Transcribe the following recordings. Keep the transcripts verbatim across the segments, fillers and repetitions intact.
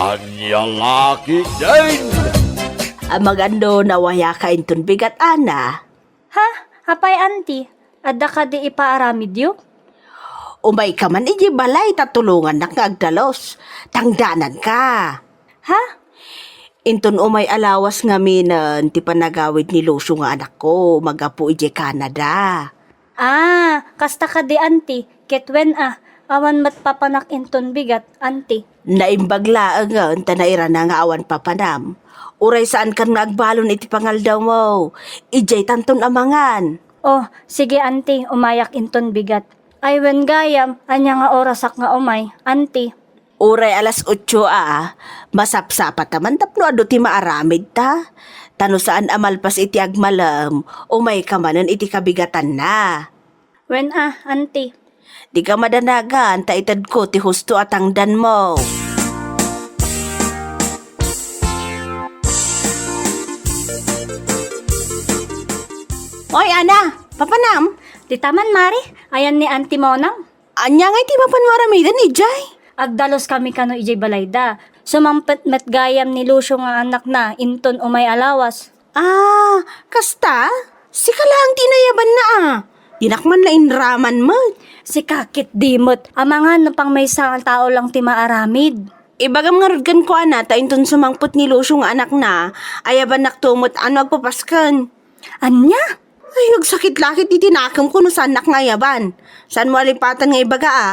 Ania la ketdin? Amangan no nawayaka inton bigat, Ana. Ha? Apay, Auntie? Adda kadi ipaaramidyo? Umayka man idiay balay ta tulongannak nga agdalus. Tangdananka. Ha? Inton umay a lawas ngaminen ti panagawid ni Lucio nga anakko, manggapu idiay Canada. Ah, kasta kadi, Auntie. Ket wen a, awan met papanak inton bigat, Auntie. Naimbag laengen ta nairana nga awan papanam. Uray saankan nga agbalon iti pangaldawmo. Idiaytanton a mangan. Oh, sige, Auntie, umayak inton bigat. Ay, wen gayam, ania nga orasak nga umay, Auntie? Uray alas otso a, masapsapata man tapno adu ti maaramidta. Ta no saan a malpas iti agmalem, umayka manen iti kabigatanna. Wen a, Auntie. Dika madanagan ta itedko ti husto a tangdanmo. Oy, Ana, papanam? Dita man, Mare, ayan ni Auntie Monang. Ania ngay ti mapan mo aramiden idiay? Agdaluskami kano idiay balayda. Sumangpet met gayam ni Lucio nga anakna inton umay a lawas. Ah, kasta? Sika laeng ti inayabanna a. Dinak man la inraman met. Sika ketdi met, amangan no pangmaysa nga tao lang ti maaramid. Ibagam ngarud kenkuana ta inton sumangpet ni Lucio nga anakna, ayabannakto met a no agpapasken. Ania? Ay, agsakit la ketdi ti nakemko no saannak nga ayaban. Saanmo a lipatan nga ibaga a,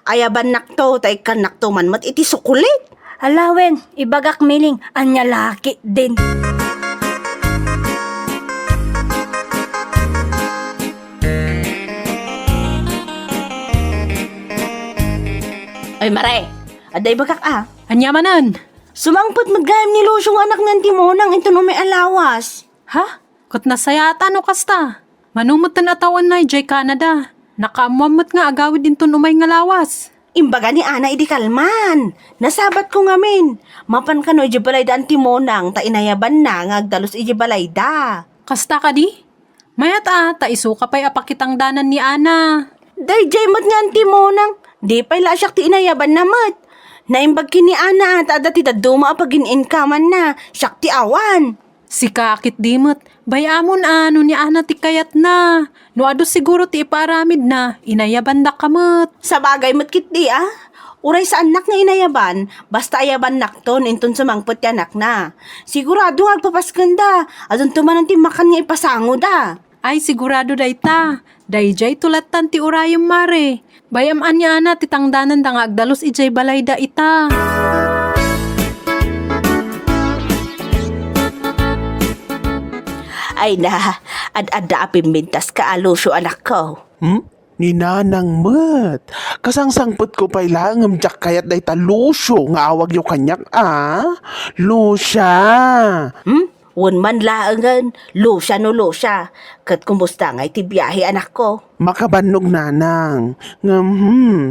ayabannakto ta ikkannakto man met iti sukulit. Ala wen, ibagak miling, ania la ketdin. Ay, Mare, adda ibagak a. Ania manen? Sumangpet met gayam ni Lucio nga anakna Auntie Monang inton umay a lawas. Ha? Ket nasayaat a no kasta. Mano metten a tawenna idiay Canada? Nakaammoan met nga agawid inton umay nga lawas. Imbaga ni Ana idi kalman. Nasabatko ngamin. Mapan kano idiay balayda Auntie Monang ta inayabanna nga agdalus idiay balayda. Kasta kadi? Mayat a, ta isuka pay a pakitangdanan ni Ana. Daydiay met nga Auntie Monang. Di pay la siak ti inayabanna met. Naimbag ken ni Ana a ta adda ti dadduma a pagin-inkamanna. Siak ti awan. Sika ketdi met, bay-amon a no ni Ana ti kayatna. No adu siguro ti ipaaramidna, inayabandaka met. Sabagay met ketdi a. Uray saannak nga inayaban, basta ayabannakton inton sumangpet ti anakna. Sigurado nga agpapaskenda, adunto manen ti makan nga ipasangoda. Ay, sigurado dayta. Daydiay to lattan ti urayem, Mare. Bay-am ania a ti tangdananda nga agdalus idiay balayda ita. Ay na, ad-adda a pimmintaska a Lucio, anakko. Hmm? Ni Nanang met. Kasangsangpetko pay laeng ngem diak kayat dayta Lucio nga awagyo kaniak a. Lucia. Hmm? Wen man laengen, Lucia no Lucia. Ket kumusta ngay ti biahe, anakko? Makabannog, Nanang. Ngem, hmm,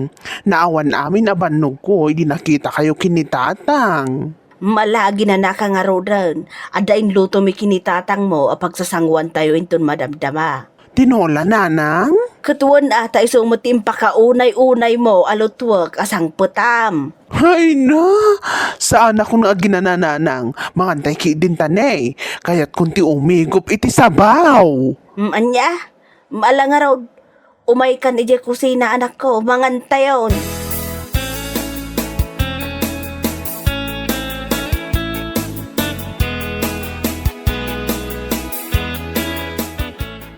naawan amin a bannogko idi nakitakayo ken ni Tatang. Malagi na naka ngaruden. Adda inlutomi ken ni Tatangmo a pagsasangoantayo inton madamdama. Tinola, Nanang? Ket wen a, ta isu met ti impakaunay-unaymo a lutuek a sangpetam. Ay na! Saanakon nga aginana, Nanang. Mangantay ketdin ta ne. Kayatkon ti umigup iti sabaw. Mm, ania? Mm, ala ngarud. Umaykan idiay kusina, anakko. Mangantayon.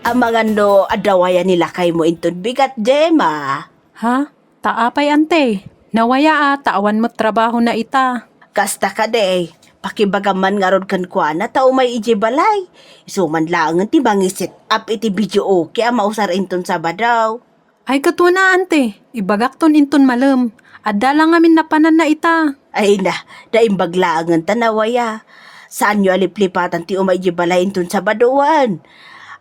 Amangan no adda waya ni lakaymo inton bigat, Gemma. Ha? Ta apay, ante? Nawaya a, ta awan met trabahona ita. Kasta kadi, pakibagam man ngarud kenkuana ta umay idiay balay. Isu man laengen ti mangiset-up iti videoke a mausar inton Sabado. Ay, ket wen a, ante, ibagakton inton malem. Adda la ngamin napananna ita. Ay na, naimbag laengen ta nawaya. Saanyo a liplipatan ti umay idiay balay inton Sabado wen?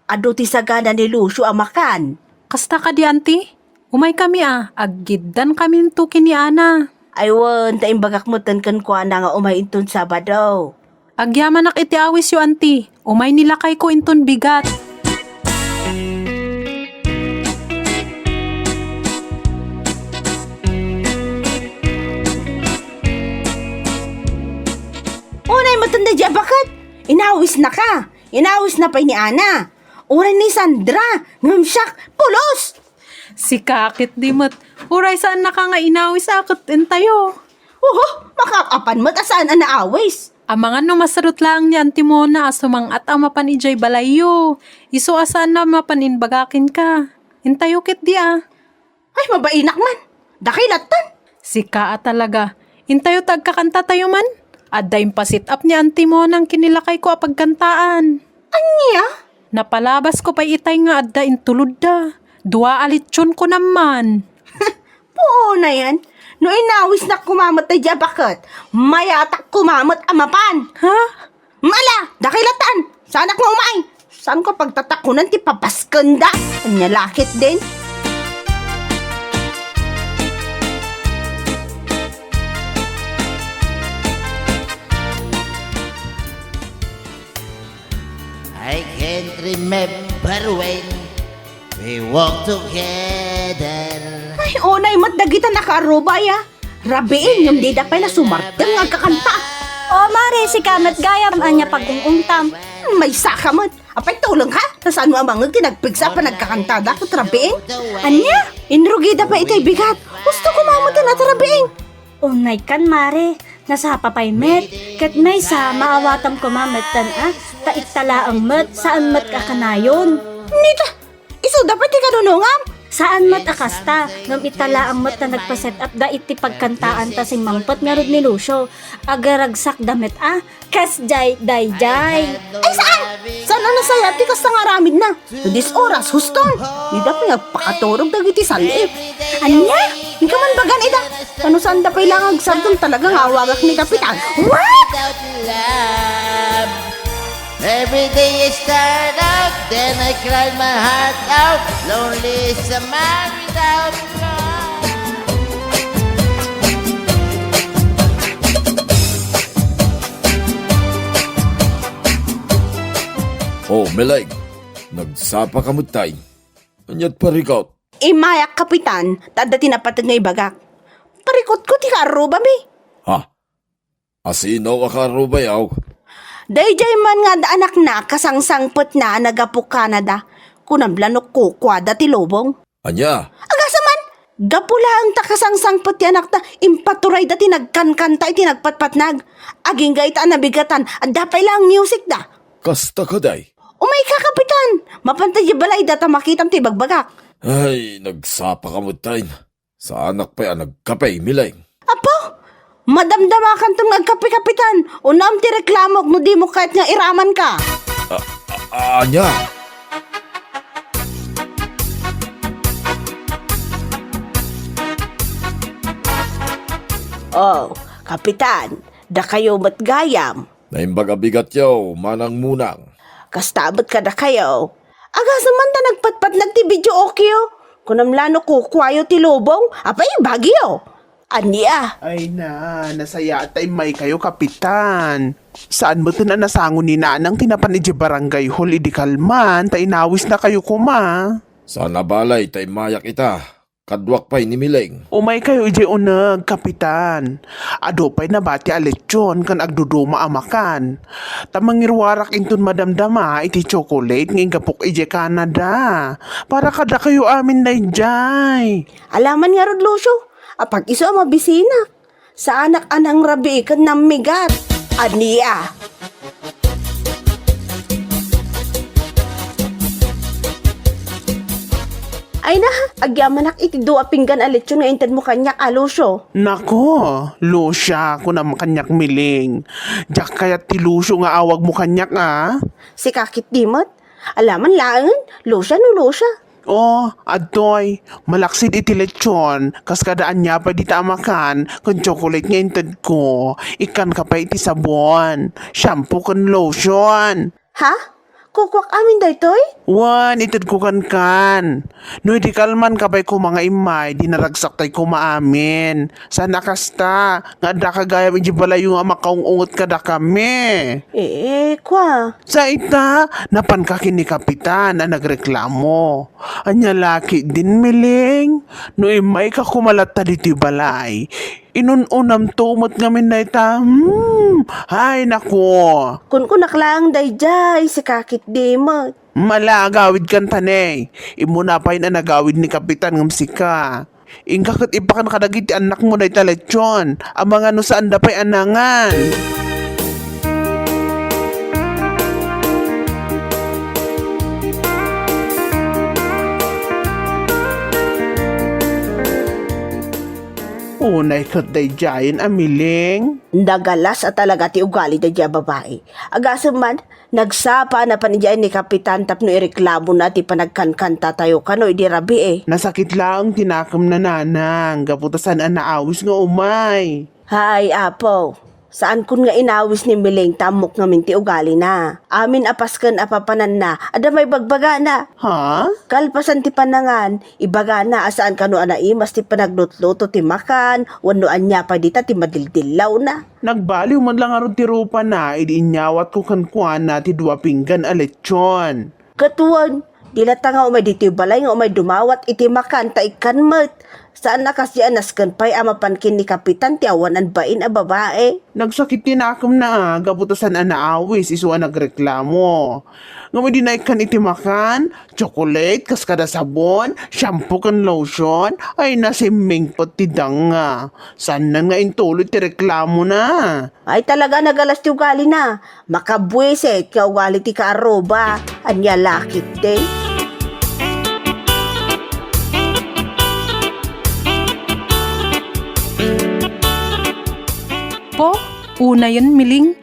Adu ti sagana ni Lucio a makan. Kasta kadi, ante? Umaykami a, aggiddankaminto ken ni Ana. Ay wen, ta imbagak metten kenkuana nga umay inton Sabado. Agyamanak iti awisyo, anti. Umay ni lakayko inton bigat. Inawisnaka. Inawisna pay ni Ana. Uray ni Sandra, ngem siak, pulos! Sika ket di met. Uray saannaka nga inawis a ket intayo. Oho, makaap-apan met a saan a naawis. Amangan no masadut laeng ni Auntie Mona a sumang-at a mapan idiay balayyo. Isu a saan a mapan imbaga kenka. Intayo ketdi a. Ay, mabainak man. Dakay lattan. Sika a talaga. Intayo ta agkakantatayo man. Adda impaset-up ni Auntie Mona ken ni lakayko a pagkantaan. Ania? Napalabasko pay itay nga adda intulodda. Dua a lechon kunam man. Puonayen. No inawisnak koma met daydiay a baket, mayatak koma met a mapan. Ha? Mala, dakay lattan. Saanak nga umay. Saanko pagtatakonan ti papaskenda. Ania la ketdin? I can't remember when we walk together. Ay, unay met dagita nakaarrubay a. Rabiin, ngem dida pay la sumarteng nga agkakanta. O, Mare, sika met gayam, ania pag-ung-ungtam? Maysaka met. Apay tulongka? Ta saanmo a mangngeg ti nagpigsa a panagkakantada ket rabiin? Ania? Inrugida pay itay bigat. Husto koma metten a rabiin. Unaykan, Mare. Nasapa pay met. Ket maysa, maawatam koma metten a, ta itta laeng met, saan met a kanayon. Nita, isuda pay ti kanunongam? Saan met a kasta, ngem itta laeng met ta nagpa-set up da iti pagkantaanta simmangpet ngarud ni Lucio. Agaragsakda met a, kasdiay daydiay. Ay, saan? Saan a nasayaat ti kasta nga aramidna? No dis oras, huston. Dida pay agpakaturog dagiti sal-ip. Ania? Dika man bagan ida. Kano saanda pay la nga agsardeng talaga nga awagak ni Kapitan? What? Every day I start out, then I cry my heart out. Lonely is a man without love. Oh, Meleng, nagsapa ka met tay. Ania't parikut? Immayak, Kapitan, ta adda ti napateg nga ibagak. Parikutko ti kaarrubami. Ha? Asino a kaarrubayo? Daydiay man nga adda anakna, kasangsangpetna a naggapu Canada. Kunam la no kukuada ti lubong. Ania? Agasem man, gapu laeng ta kasangsangpet ti anakna, impaturayda ti nagkankanta iti nagpatpatnag. Agingga ita a nabigatan, adda pay laeng musicda. Kasta kadi? Umayka, Kapitan! Mapanta idiay balayda ta makitam ti ibagbagak. Ay, nagsapa ka met tay. Saanak pay a nagkape, Meleng. Apo, madamdamakanton nga agkape, Kapitan. Unam ti reklamok no dimo kayat nga iramanka. A-, a-, ania? Oh, Kapitan, dakayo met gayam. Naimbag a bigatyo, Manang Munang. Kasta met kadakayo. Agasem man ta nagpatpatnag ti videoke yo. Kunam la no kukuayo ti lubong, apay ibagyo? Ania? Ay na, nasayaat ta immaykayo, Kapitan. Saan metten a nasango ni Nanang ti napan idiay barangay hall idi kalman ta inawisnakayo koma. Saan a balay ta immayak ita. Kaduak pay ni Meleng. Umaykayo idiay uneg, Kapitan. Adu pay nabati a lechon ken agduduma a makan. Ta mangiruarak inton madamdama iti chocolate nga inggapok idiay Canada. Para kadakayo amin daydiay. Alaman ngarud, Lucio, apag-isu a mabisinak. Saanak a nangrabii ken nammigat. Ania? Ay na, agyamanak iti dua pinggan a lechon nga intedmo kaniak, a Lucio. Nako, Lucia, kunam kaniak, Meleng. Diak kayat ti Lucio nga awagmo kaniak, a? Sika ketdi met. Alaman laengen, Lucia no Lucia. Oh, adtoy, malaksid iti lechon, kas kada ania pay dita a makan, ken chocolate nga intedko, ikkanka pay iti sabon, shampoo ken lotion. Ha? Kukuak amin daytoy? Wen, itedko kenkan. No idi kalmanka pay koma nga immay, di naragsak tay koma amin. Saan a kasta, nga addaka gayam idiay balayyo nga makaung-unget kadakami. Eh, eh, kua. Sa ita, napanka ken ni Kapitan a nagreklamo. Ania la ketdin, Meleng? No immayka koma latta ditoy balay, Inun-unamto met ngamin dayta. Hmm, ay, naku. Kunkunak laeng daydiay, sika ketdi met. Mala, agawidkan ta ne. Immuna pay a nagawid ni Kapitan ngem sika. Inka ket ipakan kadagiti annakmo dayta lechon. Amangan no saanda pay a nangan. Unay ket daydiayen a Miling. Nagalas a talaga ti ugali daydiay a babai. Agasem man, nagsapa a napan idiay ni Kapitan tapno ireklamona ti panagkankantatayo kano idi rabii. Nasakit laeng ti nakemna, nanang, gapu ta saan a naawis nga umay. Hay, Apo, saankon nga inawis ni Miling ta ammok ngamin ti ugalina. Amin a pasken a papananna, adda maibagbagana. Ha? Kalpasan ti panangan, ibagana a saan kano a naimas ti panaglutluto ti makan, wenno ania pay dita ti madildillawna. Nagbaliw met la ngarud ti rupana idi inyawatko kenkuana ti dua pinggan a lechon. Ket wen, di latta nga umay ditoy balay nga umay dumawat iti makan ta ikkan met. Saan a kasdiay a nasken pay a mapan ken ni Kapitan ti awan a bain a babai. Nagsakit ti nakemna a gapu ta saan a naawis isu a nagreklamo. Ngem idi naikkan iti makan, tsokolate, kas kada sabon, shampoo ken lotion, ay nasimmingpet ti danga. Saannan nga intuloy ti reklamona. Ay talaga nagalas ti ugalina. Makabuisit nga ugali ti kaarruba. Ania la ketdi? Po, unayen Miling.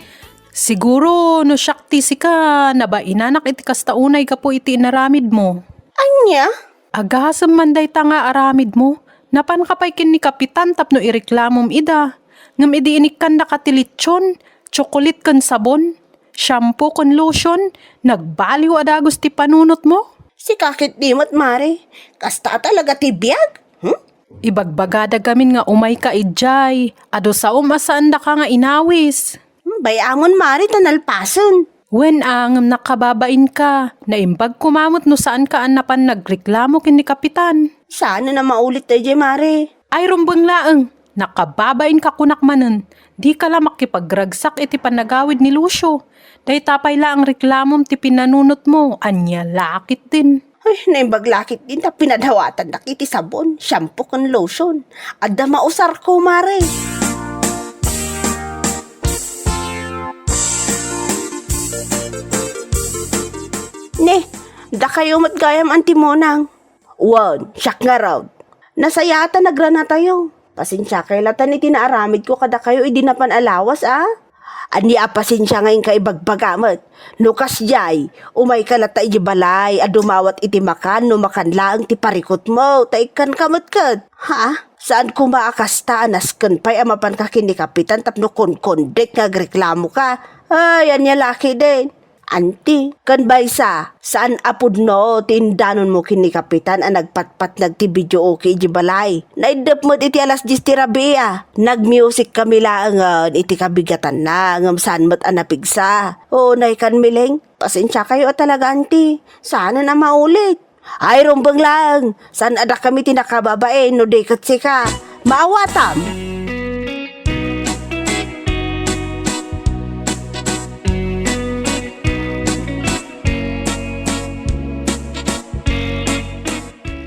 Siguro no siak ti sika, nabainanak iti kasta unay gapu iti inaramidmo. Ania? Agasem man dayta nga aramidmo. Napanka pay ken ni Kapitan tapno ireklamom ida. Ngem idi inikkandaka ti lechon, tsokolit ken sabon, shampoo ken lotion, nagbaliw a dagus ti panunotmo. Sika ketdi met, Mare. Kasta a talaga ti biag? Hmm? Ibagbagada gamin nga umayka idiay. Adu saom a saandaka nga inawis. Hmm, bay-amon, Mare, ta nalpasen. Wen a, ngem nakababainka. Naimbag koma met no saanka a napan nagreklamo ken ni Kapitan. Saanen a maulit daydiay, Mare. Ay, rumbeng laeng. Nakababainka kunak manen. Dika la makipagragsak iti panagawid ni Lucio. Dayta pay laeng reklamom ti pinanunotmo. Ania la ketdin? Ay, naimbag la ketdin ta pinadawatandak iti sabon, shampoo ken lotion. Adda mausarko, Mare. Ne, dakayo met gayam, Auntie Monang. Wen, siak ngarud. Nasayaat a nagranatayo. Pasensiakay latta iti naaramidko kadakayo idi napan a lawas a. Ania a pasensia nga inka ibagbaga met? No kasdiay, umayka latta idiay balay a dumawat iti makan no makan laeng ti parikutmo, ta ikkanka met ket. Ha? Saan koma a kasta a nasken pay a mapanka ken ni Kapitan tapno kunkundek nga agreklamoka? Ay, ania la ketdin? Auntie, ken maysa, saan a pudno ti indanonmo ken ni Kapitan a nagpatpatnag ti videoke idiay balay. Naiddep met iti alas dies ti rabii a. Nagmusikkami laengen iti kabigatanna, ngem saan met a napigsa. Unaykan, Miling, pasensiakayo a talaga, Auntie. Saanen a maulit. Ay, rumbeng laeng, saan a dakami ti nakababain no di ket sika. Maawatam!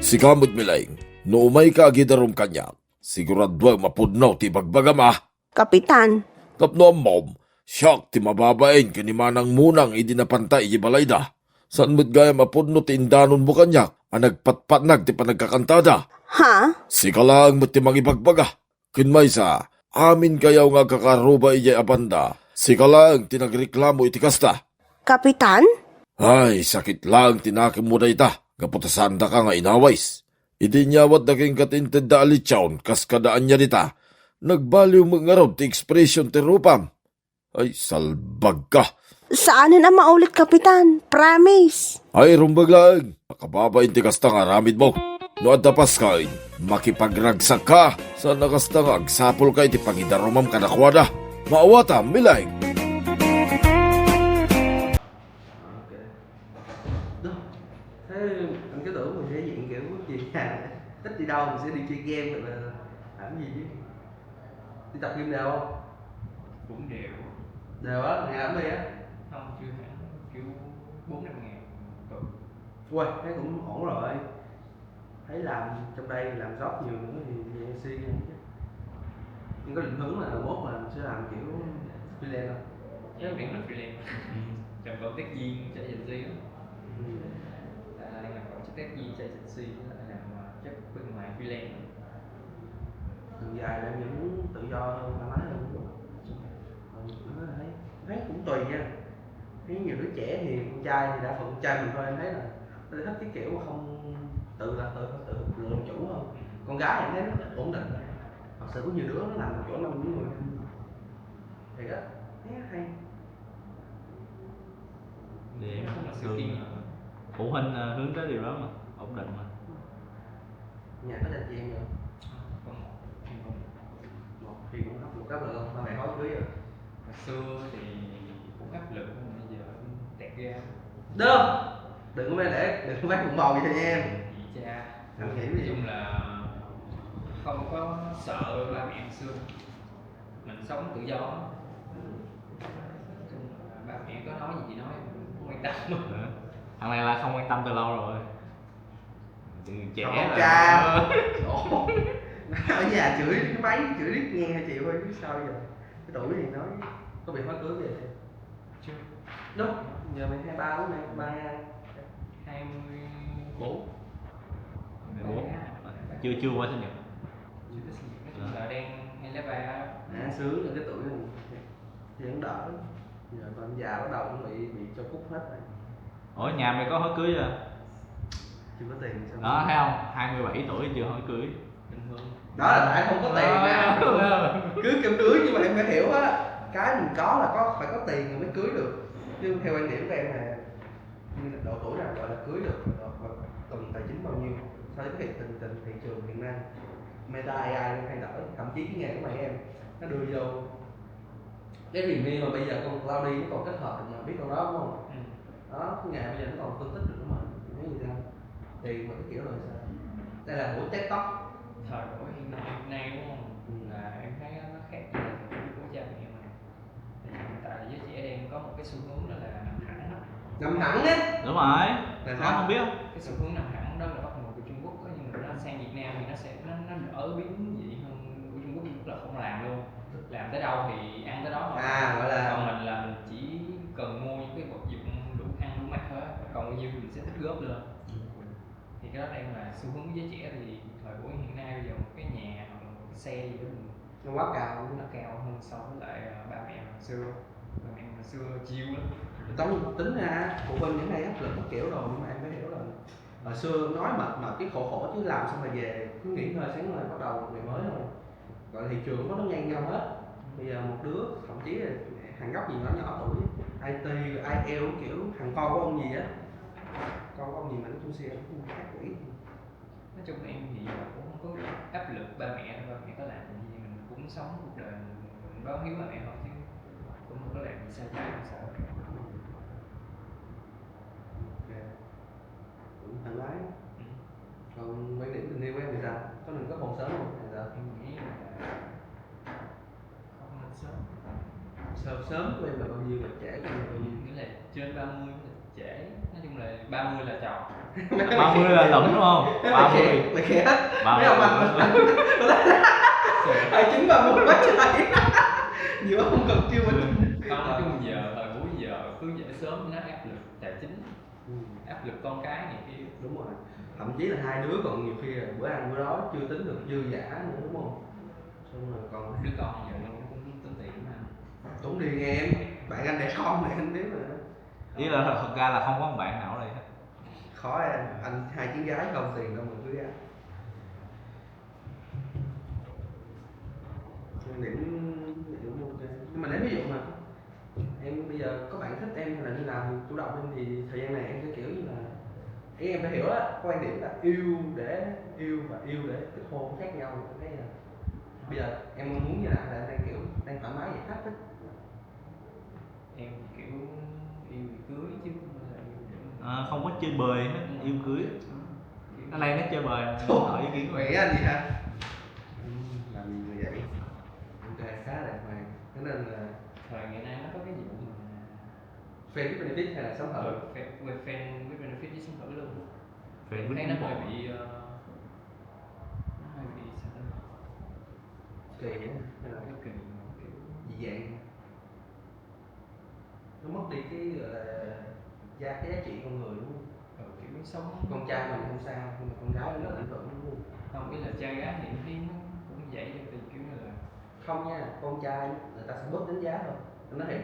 Sika met, Miling, no umayka agidarom kaniak, siguraduem a pudno ti ibagbagam a. Kapitan. Tapno ammom, siak ti mababain ken ni Manang Munang idi napanta idiay balayda. Saan met gayam a pudno ti indanonmo kaniak a nagpatpatnag ti panagkakantada. Ha? Sika laeng met ti mangibagbaga. Ken maysa, aminkayo nga agkakaarruba idiay a banda, sika laeng ti nagreklamo iti kasta. Kapitan? Ay, sakit laeng ti nakemmo dayta, gapu ta saandaka nga inawis. Idi inyawatda kenka ti intedda a lechon, kas kada ania dita, nagbaliw met ngarud ti ekspresion ti rupam. Ay, salbagka. Saanen a maulit, Kapitan. Promise. Ay, rumbeng laeng. Makababain ti kasta nga aramidmo. No adda paskay, makipagragsakka. Saan a kasta nga agsapulka iti pangidarumam kadakuada. Maawatam, Miling. Ok. Đó. Thế anh cái tưởng mình sẽ diện kiểu gì? Thích đi đâu mình sẽ đi chơi game rồi mà làm gì chứ? Đi tập gym đều không? Cũng đều. Đều á, ngày làm gì á? Không, chưa hẳn, kiểu bốn năm ngày một tuần. Ui, thấy cũng ổn rồi. Thấy làm trong đây làm job nhiều nữa thì về suy nghĩ chứ. Nhưng có định hướng là mốt là sẽ làm kiểu freelance không? Thì vẫn là freelance. Làm cộng tác viên cho agency á. Ừ. À, đang làm cộng tác viên cho agency á, làm uh, job bên ngoài freelance. Đường dài là em vẫn muốn tự do hơn, thoải mái hơn. Ừ, thấy, thấy cũng tùy nha. Thấy nhiều đứa trẻ thì con trai thì đa phần con trai mình thôi, em thấy là tôi thích cái kiểu mà không tự là tự tự lựa chủ hơn. Con gái em thấy nó ổn định. Thật sự có nhiều đứa nó làm một chỗ năm những người thì á, thấy hay. Thì Nó không là sự thường kiên Phụ huynh ờ, hướng tới điều đó mà, ổn định mà. Nhà có dành chị em nữa? Không, không, không. Một thì cũng áp lực áp lực không? Ba mẹ hỏi cưới rồi. Hồi xưa thì cũng áp lực nhưng mà bây giờ cũng tẹt ra. Đơ! Đừng có để, đừng có bác cũng bầu vậy em. Vậy cha. Anh nghĩ Nói gì? Chung là không có sợ ba mẹ hồi xưa. Mình sống tự do. Nói chung là ba mẹ có nói gì thì nói, mình không quan tâm. Ờ. Thằng này là không quan tâm từ lâu rồi. Từ trẻ Không là cha. Ủa? Ở nhà chửi cái máy chửi riết nghe chịu thôi chứ sao giờ. Cái tuổi gì nói có bị khóa cưới về thì Chưa. Lúc giờ mày hai ba đúng không? Ba hai Hai mươi bốn Mười bốn. Chưa chưa qua sinh nhật. Chưa có sinh nhật, nói chung là đang hay lá ba. À, sướng là cái tuổi này thì vẫn đỡ. Giờ còn già bắt đầu cũng bị bị cho cúc hết rồi. Ủa, nhà mày có hỏi cưới chưa? Chưa có tiền sao? Đó, thấy không? Hai mươi bảy tuổi chưa hỏi cưới. Bình thường. Đó là tại không có tiền nè. Ờ. Cưới kêu cưới nhưng mà em phải hiểu á, cái mình có là có phải có tiền rồi mới cưới được. Chứ theo quan điểm của em là như là độ tuổi nào gọi là cưới được, gọi là cần tài chính bao nhiêu so với cái tình tình thị trường hiện nay. Meta A I đang thay đổi, thậm chí cái nghề của mày em nó đưa vô cái review mà bây giờ con Claude nó còn kết hợp được mà, biết con đó đúng không? Ừ. Đó, cái nghề bây giờ nó còn phân tích được mà, nó gì ra tiền mà cái kiểu là sao? Đây là buổi test tóc. Thời buổi hiện nay, hiện nay đúng không? Ừ. Là em thấy nó khác gì là thời buổi của cha mẹ mà. Thì hiện tại là giới trẻ đang có một cái xu hướng đó là nằm thẳng đó. Nằm thẳng á. Đúng rồi. Là Nó sao? Không biết. Cái xu hướng nằm thẳng đó là bắt nguồn từ Trung Quốc đó, nhưng mà nó sang Việt Nam thì nó sẽ nó, nó đỡ biến dị hơn của Trung Quốc, là không làm luôn, làm tới đâu thì ăn tới đó thôi. À, gọi là Còn mình là mình chỉ cần mua những cái vật dụng đủ ăn đủ mặc thôi á, còn bao nhiêu mình sẽ tích góp lên. Thì cái đó đang là xu hướng giới trẻ, thì thời buổi hiện nay bây giờ một cái nhà hoặc là một cái xe gì đó mình nó quá cao. nó cao hơn so với lại ờ, ba mẹ hồi xưa. Ba mẹ hồi xưa chill lắm. Tao tính ra phụ huynh những ngày áp lực các kiểu rồi nhưng mà em phải hiểu là hồi xưa nói mà mà cái khổ khổ chứ làm xong rồi về cứ nghỉ ngơi sáng rồi bắt đầu một ngày mới thôi, gọi là thị trường nó ngang nhau hết. Bây giờ một đứa thậm chí là hàng gấp gì nó nhỏ tuổi, I T, I E L, kiểu thằng con của ông gì á, con của ông gì mà nói chung xe nó cũng khác một ít. Nói chung em thì giờ cũng không có áp lực ba mẹ, ba mẹ có làm gì mình cũng sống cuộc đời mình, mình báo hiếu ba mẹ thôi chứ cũng không có làm gì sai trái không sao. Ok. Cũng thoải mái. Ừ. Còn quan điểm tình yêu của em thì sao, có nên có hôn sớm không hay sao? Em nghĩ là không nên sớm. Sớm sớm của em là bao nhiêu, là trễ của em là bao nhiêu? Nghĩa là trên ba mươi là trễ, nói chung là ba mươi là chọn. Ba mươi là lắm đúng không? Ba mươi. Mày khẽ, mày khẽ. Ba Mấy ông mươi. anh hai chín ba mươi quá trời. Nhiều ông còn chưa mà. Không, nói chung giờ thời buổi giờ cứ dễ sớm nó áp lực tài chính, Ừ, áp lực con cái này kia. đúng rồi. Thậm chí là hai đứa còn nhiều khi là bữa ăn bữa đó chưa tính được dư dả nữa đúng không? Xong rồi còn Đứa con giờ nó cũng tính tiền mà. Tốn đi nghe em, bạn anh đẻ con này anh biết mà. Ý là thật ra là không có bạn nào ở đây hết. Khó em, anh hai chiến gái không tiền đâu mà cứ ra. Quan điểm, quan điểm ok. Nhưng mà lấy ví dụ mà em bây giờ có bạn thích em hay là như nào thì chủ động em thì thời gian này em sẽ kiểu như là, ý em phải hiểu á, quan điểm là yêu để yêu và yêu để kết hôn khác nhau, em thấy là bây giờ em mong muốn như là, là đang kiểu đang thoải mái vậy hết á. Em thì kiểu yêu thì cưới chứ không phải là yêu để À, không có chơi bời hết, yêu cưới. Kiểu Cái này nó chơi bời, Thôi, hỏi ý kiến của vậy mày. Anh gì hả? Ừ, làm gì người vậy? Ok. Cho nên là Thời ngày nay nó có cái vụ mà friend with benefit hay là sống thử? Ờ, friend, friend with benefit với sống thử luôn. Friend Thấy nó with hơi benefit. Bị ờ, nó hơi bị sao ta? Kỳ á, hay là Nó kỳ mà kiểu dị dạng, nó mất đi cái gọi là giá cái giá trị con người, đúng không? ờ, kiểu sống Con trai mình không sao, nhưng mà con gái nó ảnh hưởng, đúng không? Không, ý là trai gái thì thấy nó cũng vậy thôi, thì kiểu như là Không nha, con trai người ta sẽ bớt đánh giá thôi. Nó thì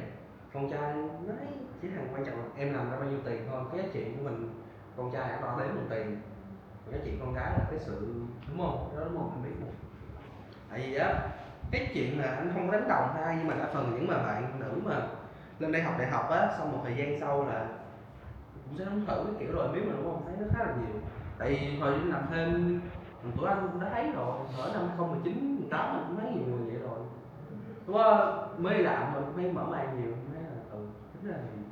con trai nói chỉ thằng quan trọng là em làm ra bao nhiêu tiền thôi, cái giá trị của mình, con trai nó đo đếm bằng tiền. Còn giá trị con gái là cái sự, đúng không? Đó, đúng không? Anh biết mà. Tại vì á, cái chuyện mà anh không có đánh đồng ha, nhưng mà đa phần những mà bạn nữ mà lên đây học đại học á, xong một thời gian sau là cũng sẽ sống thử cái kiểu rồi, biết mà, đúng không? Thấy nó khá là nhiều. Tại vì hồi đi làm thêm, tuổi anh cũng đã thấy rồi, ở năm hai không một chín, mười tám anh cũng thấy nhiều người vậy rồi. Lúc đó mới đi làm mà cũng thấy mở mang nhiều, thấy là, ừ, tính ra thì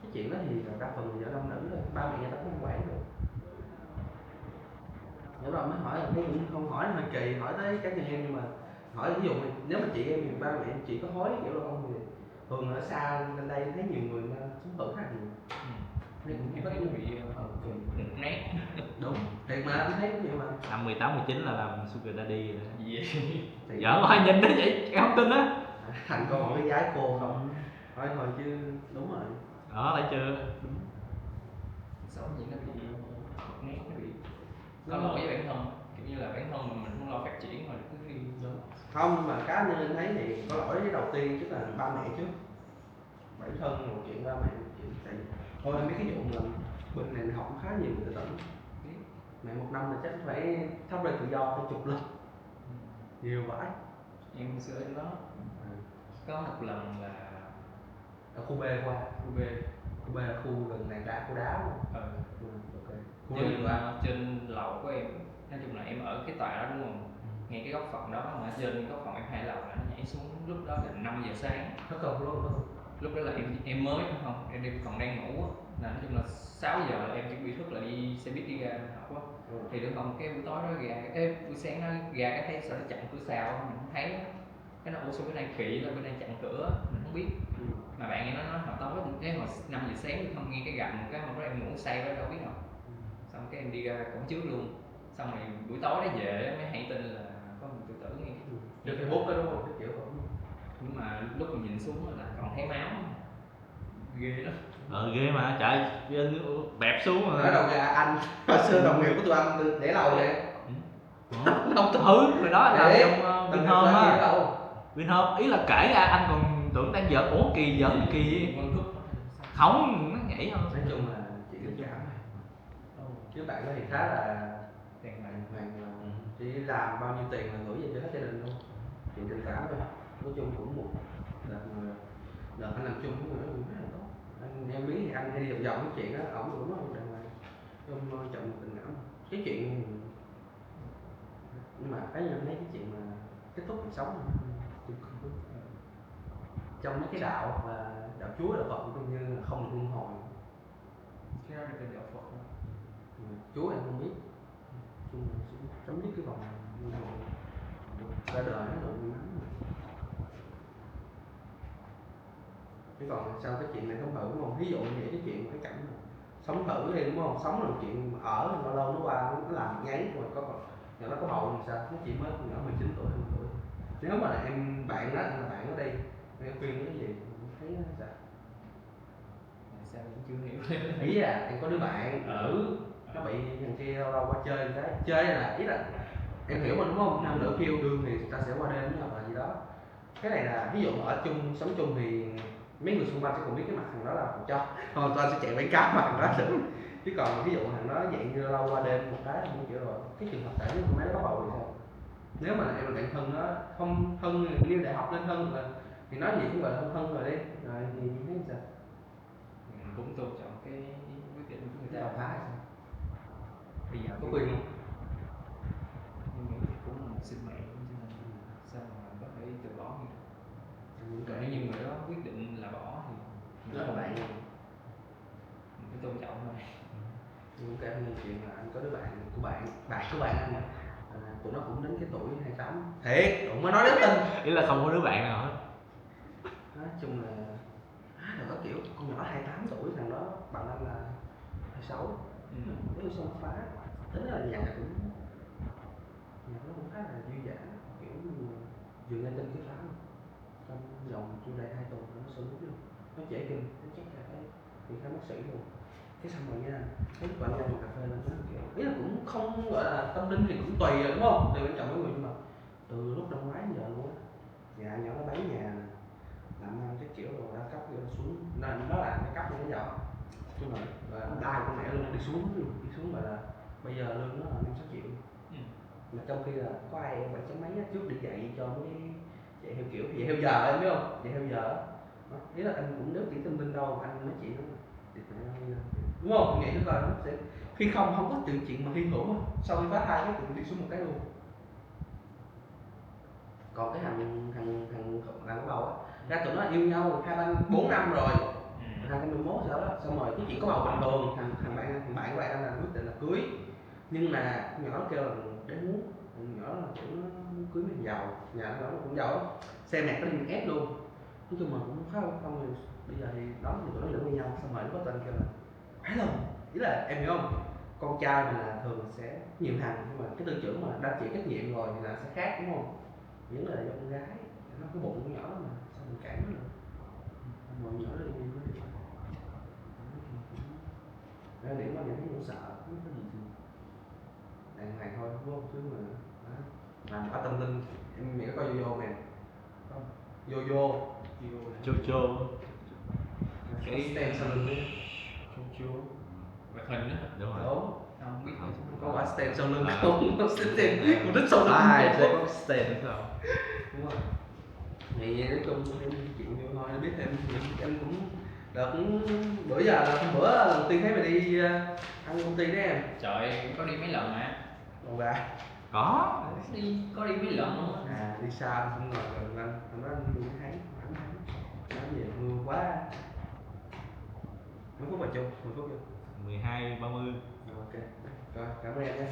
cái chuyện đó thì đa phần là do nam nữ thôi, ba mẹ người ta cũng không quản được. Lúc đó mới hỏi là thấy cũng không hỏi hơi kỳ, hỏi tới cá nhân em, nhưng mà hỏi ví dụ mà nếu mà chị em thì ba mẹ chị có hối kiểu là không, thì thường ở xa lên đây thấy nhiều người mà sống thử khá là nhiều. Em thấy nó bị ờ, một nét. Đúng, thiệt mà, anh thấy cũng vậy mà. Năm mười tám mười chín là làm sugar daddy rồi đó. Gì vậy? Thì Giỡn, ai nhìn nó vậy em không tin á. Thành công cái gái cô không? Thôi thôi chứ, đúng rồi. Đó, thấy chưa? Sống gì nó bị một nét, nó bị có lỗi với bản thân, kiểu như là bản thân mình mình không lo phát triển mà cứ đi. Không, mà cá nhân anh thấy thì có lỗi với đầu tiên, tức là ba mẹ trước. Bản thân một chuyện, ba mẹ một chuyện. Tại vì thôi em biết cái vụ mà bên này học cũng khá nhiều người tự tử. Mẹ một năm là chắc phải thắp lên tự do phải chục lần. Nhiều vãi. Em hồi xưa em đó Ừ. Có một lần là Ở khu B qua. Khu B. Khu B là khu gần này đá, khu đá luôn. Ờ, Ừ, ok. Khu trên, B qua. Trên lầu của em, nói chung là em ở cái tòa đó đúng không? Ngay cái góc phòng đó mà trên góc phòng em hai lầu là nó nhảy xuống, lúc đó là năm giờ sáng. Thất công luôn. Lúc đó là em em mới đúng không, em đi còn đang ngủ á. Là nói chung là sáu giờ là em chuẩn bị thức là đi xe buýt đi ra học á. Ừ. Thì đúng không, cái buổi tối đó gà, cái buổi sáng đó gà cái thấy sao nó chặn cửa sào, mình không thấy á. Cái nó ủa sao cái này kỳ là bên này chặn cửa, mình không biết. Ừ. Mà bạn em nó nói hồi tối, cái hồi năm giờ sáng không nghe cái gầm một cái mà em ngủ say quá đâu biết đâu. Xong cái em đi ra cổng trước luôn. Xong rồi buổi tối đó về mới hay tin là có một tự tử ngay cái Trên Facebook đó đúng không? Cái kiểu đó. Nhưng mà lúc mình nhìn xuống là còn thấy máu. Ghê lắm. Ờ, ghê mà, trời, bẹp xuống Nói mà. đâu ra anh, hồi xưa đồng nghiệp của tụi anh để lầu vậy. Ủa? Ừ, hồi đó là Ê, trong ờ, đồng Bình nghiệp Hôm của anh á. để lầu. Bình Hôm, ý là kể à, anh còn tưởng đang giỡn, ủa kỳ giỡn kỳ. Quên cướp. Không, nó nhảy thôi. Nói chung là chỉ tình cảm thôi. Chứ bạn đó thì khá là Tiền đàng này. hoàng, là chỉ làm bao nhiêu tiền là gửi về cho hết gia đình luôn. Chuyện tình cảm thôi. Nói chung cũng một đợt mà đợt anh làm chung với người đó cũng rất là tốt. Anh, em biết thì anh hay đi vòng vòng cái chuyện đó, ổng cũng nói đàng hoàng. Trong ờ, chọn một tình cảm, cái chuyện, nhưng mà cái anh thấy cái chuyện mà kết thúc cuộc sống thì trong mấy cái đạo mà đạo Chúa, đạo Phật cũng như là không được luân hồi. Cái đó là cái đạo Phật đó. Chúa em không biết. Chung là sẽ chấm dứt cái vòng luân hồi, ra đời nó được may mắn rồi. Chứ còn sao cái chuyện này không hợp đúng không? Ví dụ như vậy, cái chuyện cái cảnh mà sống thử đi đúng không? Sống là một chuyện mà ở lâu lâu nó qua, nó làm một nháy rồi có còn, nó có bầu thì sao? Nó chỉ mới ở mười chín tuổi, hai mươi tuổi. Nếu mà em bạn đó, là bạn nó đi, em khuyên nó cái gì? Em thấy nó sao? Tại sao em chưa hiểu? Ý là em có đứa bạn Ờ. Nữ, nó bị thằng kia lâu lâu qua chơi một cái, chơi là, ý là em hiểu mà đúng không? Nam nữ khi yêu đương thì ta sẽ qua đêm với nhau là gì đó. Cái này là ví dụ mà ở chung, sống chung thì mấy người xung quanh sẽ còn biết cái mặt thằng đó là thằng cho. Còn tụi anh sẽ chạy quảng cáo mà thằng đó. Chứ còn ví dụ thằng đó dạng như lâu qua đêm một cái, không kiểu rồi, cái trường hợp tại nếu con bé đó có bầu thì sao? Nếu mà em là bạn thân nó không thân, như đại học nên thân mà, thì nói gì cũng gọi là thân thân rồi đi, rồi thì em thấy sao? Mình cũng tôn trọng cái quyết định của người Cái ta. Tàu phá hay sao? Bây giờ Có quyền không? Em nghĩ thì cũng là một sinh mạng, cho nên sao mà có thể từ bỏ như vậy? Cũng Còn kệ. Nếu như người đó quyết định là bỏ thì Đó là bạn. Mình cứ tôn trọng thôi. Cũng kể một chuyện là anh có đứa bạn của bạn, bạn của bạn anh, à, Tụi nó cũng đến cái tuổi hai tám. Thiệt, tụi nó nói đến tình. Ý là không có đứa bạn nào hết. Nói chung là, à, đừng có kiểu con nhỏ hai tám tuổi, thằng đó bằng anh là hai sáu. Ừ. Nó xông phá. Tính là nhà cũng, nhà nó cũng khá là dư dả, kiểu như vừa nghe tin cái phá. Trong vòng chưa đầy hai tuần nó xông nút luôn. Nó trễ kinh, nó chắc là cái, thì khám bác sĩ luôn. Cái xong rồi nha, cái lúc bạn ra một cà phê lên nó kiểu, ý là cũng không gọi là tâm linh thì cũng tùy rồi, đúng không? Tùy quan trọng mỗi người, nhưng mà từ lúc năm ngoái đến giờ luôn á, nhà nhỏ nó bán nhà nè, làm ăn cái kiểu đồ đa cấp, kiểu xuống, nó, nó làm cái cấp như thế giờ, nhưng mà là đai con mẹ luôn, đi xuống luôn, đi xuống mà là bây giờ lương nó là năm sáu triệu. Ừ. Mà trong khi là có ai bảy chấm mấy á, trước đi dạy cho mấy, dạy theo kiểu dạy theo giờ em biết không, dạy theo giờ á. Đó, ý là anh cũng nếu chỉ tâm linh đâu anh nói chuyện đó, thì phải, đúng không? Nghĩ coi nó sẽ, khi không, không có chuyện, chuyện mà hy hữu á, sau khi phá thai cái cũng đi xuống một cái luôn. Còn cái thằng, thằng, thằng, thằng bắt đầu á, ra tụi nó yêu nhau hai ba bốn năm rồi. Ừ. Hai nghìn mười mốt sao đó, xong rồi cái chuyện có bầu bình thường, thằng, thằng bạn, thằng bạn của bạn là quyết định là cưới. Nhưng mà con nhỏ nó kêu là để muốn, con nhỏ là kiểu nó muốn cưới mấy thằng giàu, nhà nó cũng giàu lắm, xe mẹ có đi S luôn. Nói chung mà cũng khá là không, bây giờ thì đó, thì tụi nó lựa với nhau, xong rồi lúc đó tụi anh kêu là phải lòng, ý là em hiểu không, con trai mà là thường sẽ nhiều thằng, nhưng mà cái tư tưởng mà đa chịu trách nhiệm rồi thì là sẽ khác, đúng không? Những là do con gái, nó cái bụng con nhỏ mà sao mình cản nó được. Mà con nhỏ nó đi, nó đi. Ra điểm mà nhà thấy cũng sợ, không có gì thì đàng hoàng thôi, đúng không? Chứ mà, đó. Làm quá tâm linh, em nghĩ có vô vô mà. Không. Vô vô. Vô là Vô vô. Cái stem sau lưng đi. Vô vô. Hoạt hình á. Đúng rồi. Đúng. Không biết. Không. Có quả stem sau lưng. À. Không, có stem. Mục đích sau lưng. Ai, sẽ có stem không? Đúng rồi. Thì nói chung em chịu nhiều thôi, em biết em, em cũng, đợt cũng, bữa giờ là bữa lần đầu tiên thấy mày đi, ờ, ăn công ty đấy em. Trời, có đi mấy lần mà. Ồ, bà. Có. Đi, có đi mấy lần luôn á. À, đi xa không ngờ rồi anh, anh nói anh đi thấy, anh thấy. Nói về mưa quá. Mấy phút mà chung, mười phút chưa? Mười hai ba mươi. Rồi, ok. Rồi, cảm ơn em nhé.